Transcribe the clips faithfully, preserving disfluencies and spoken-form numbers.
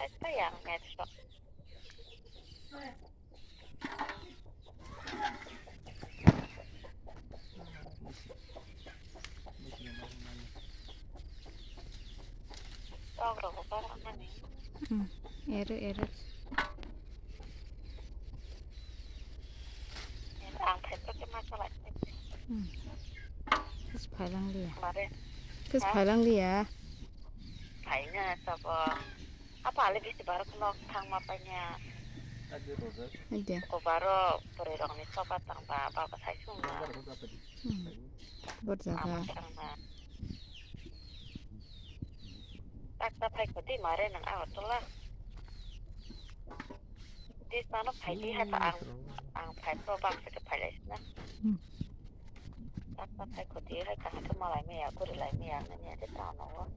Kaya ang match rok. Tok rok bo bar nani. Hmm, ero, ero. Ang phaikha khe ma chalai. Hmm. Kis phailang liya. Mare. Kis phailang liya. Phaina sabo. Apa ale bisi bar khulok thangma paina. Ade. Ko baro pore rokni soba tangba baba sai sungma. Hmm. Bor jaga. Ama tangma. Takta phai khoti mare nang Agartala. Di sano phai di hata ang, ang phai pro bak se phai lai na. Hmm. Takta phai khoti hai kaham khe malai maya, kuri lai maya, nani ade tano.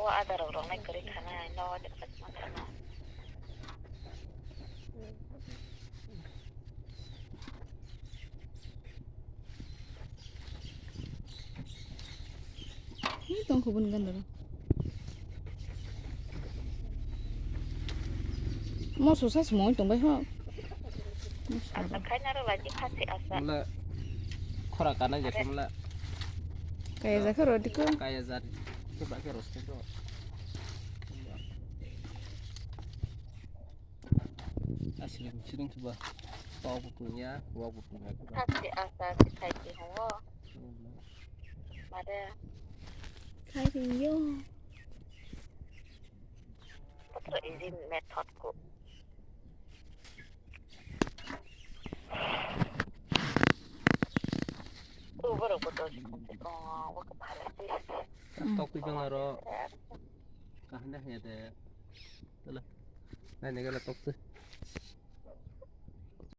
O adar rok rok nai kwrwi khana, no ade khasma khana. Ni tong kubun ganda ro. Mo susa semua tong bai ho. Asa khaina ro laji khasi asa. Mula khora kana je mula. Kaya jakha ro diko. Kaya jari. Coba ke roste do. Asli siring coba. Tau butuhnya, gua butuhnya coba. Khasi asa si khai ki ho. Mare. Khai ki yo. Patro easy method ko. Ko borok bo dol se kong se kong, bo khe phalai se. Tok twi bang aro. Kaham de hanya de. Tala. Nai ne gala tok twi.